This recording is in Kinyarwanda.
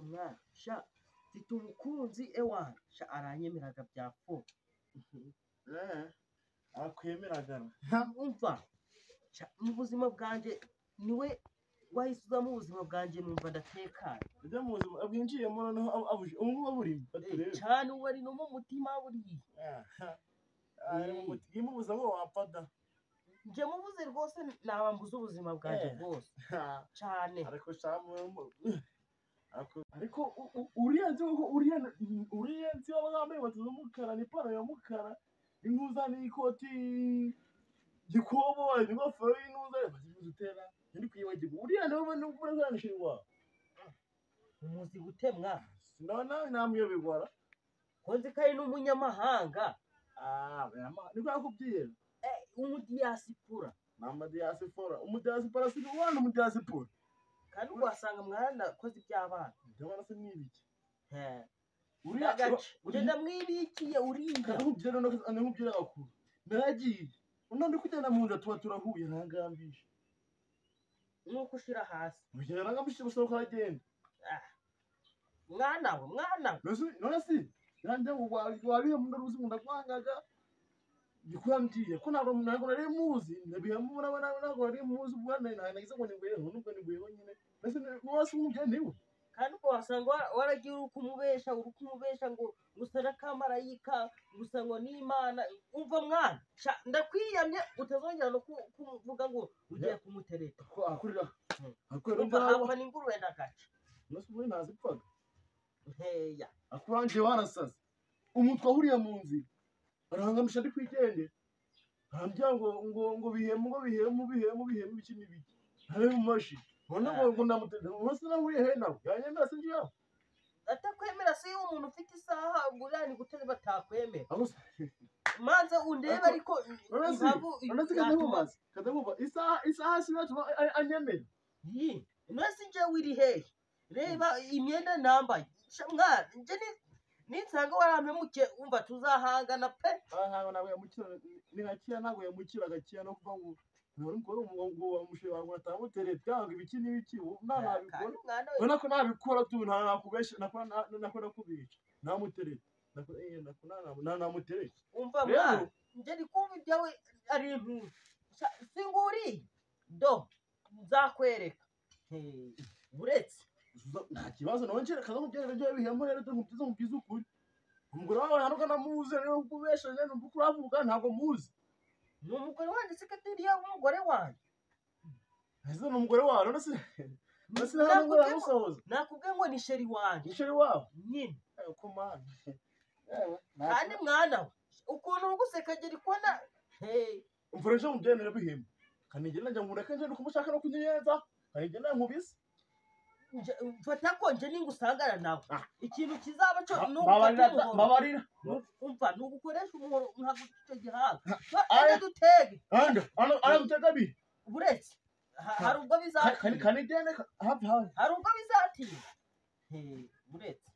Mwana sha, mfite umukunzi ewana sha, aranyemeraga bya fo. Eh, akwemeraga. Umva sha, mu buzima bwanjye niwe wahise uza mu buzima bwanjye numva ndatekanye. Ujya mu buzima bwinjiyemo noneho abuje ubu ngubu burimo baturebe. Cyane ubu ari no mu mutima buriya. Imubuza ngo wapfa da. Njye mubuze rwose naba mbuze ubuzima bwanjye bwose cyane. Ariko shamu, ariko uriya nzi ko uriya nzi waba wambaye inkweto z'umukara n'ipantaro y'umukara intuza n'ikoti gikoboyi n'ingofero y'intuza utera ndi kwibagirwa uriya nawe n'ubwo Umuzi gutemwa. Sinabona namuyobigwara. Ko nzi ko ari n'umunyamahanga. Ah, niko yakubwiye. Umudiyasipora. Ni amadiyasipora. Umudiyasipora si umwana umudiyasipora. Kandi ugasanga mwaranakoze iby'abana. Iby'abana se ni ibiki? Uriya njye ndamwibikiye uriya. Nkubwira nkubwira agakuru. Naragiye. Uno ndi kugenda mu nzira tuba turahuye ntangambisha. Nuko ushira hasi. Ugenda ntangambisha gusa uko aragenda. Mwana we, mwana we. None si nanjye wabihe mu ndaruzi mu ndakwangaga. Niko yambwiye ko ntabwo nari muzi, nabihemu ntabwo nari muzi ubwo nagize ngo ningweho nubwo ningweho nyine. Mbese wose umubyeyi niwe. Kandi ubwo wasanga waragiye uri kumubesha, uri kumubesha ngo gusa n'akamarayika, gusa ngo n'Imana. Umva mwana, ndakwiyamye utazongera no kuvuga ngo ugiye kumutereta. Akurira. Akurira. Hapfa n'ingurube ndagaca. Nose ubundi ntazipfaga. Nkeya. Akuranje warasaze. Umuntu twahuriye mu nzira. Arangamisha ndi kwigende. Arambwira ngo ngo ngo bihemu ngo bihemu bihemu bihemu biki n'ibiki. Ntare mu mashi. None ngo ngo ndamuteze. Umunsi nahuriye he nawe? Yanyemera sinjye yaho. Atakwemera se iyo umuntu ufite isaha ngurani guteze batakwemera. Manze undebe ariko impamvu none se kaza kaza isaha isaha sinatuma anyemera. Yi, none se nje wiri hehe? Reba imyenda nambaye. Mwana, nje ni ninsanga warampemukiye umva tuzahangana pe. Ntabwo ntabwo yamukira ni nka kiya ntabwo yamukira gakiya no kuva ngo ntari mukuru ngo wamushe wangu atamutereta ngo ibiki n'ibiki nabikora. Ubona ko nabikora tu nta nakubesha nako nakubica namutereta nako namutereta. Umva mwana, nje ndi kumva ibyawe ari impunzi singuri do nzakwereka buretse nta kibazo nawe nshira kaza kubyera ibyo bihemo rero nkubyiza nkubyiza ukuri. Umugore wawe hanuka namuze rero kubesha rero numva uravuga ntabwo muzi. Ni umugore wanjye sekretariya w'umugore wanjye. Ese ni umugore wawe none se none ntabwo uramusohoza. Nakubwiye ngo ni sheri wanjye. Ni sheri wawe? Nyine. Ko mana. Kandi mwana we ukuntu uri guseka ngeri kubona umva rero mubyemere bihemo. Kanigenda njya ngureka nje kumushaka no kunyenza. Kanigenda nkubise. Mfata ko nje ningusangana nawe ikintu kizaba cyo nuko umva nugukoresha umuhoro nkaguca gihanga ande dutege ande ande dutege bi buretse hari ubwo bizatinda kanigende hafi hari ubwo bizatinda buretse.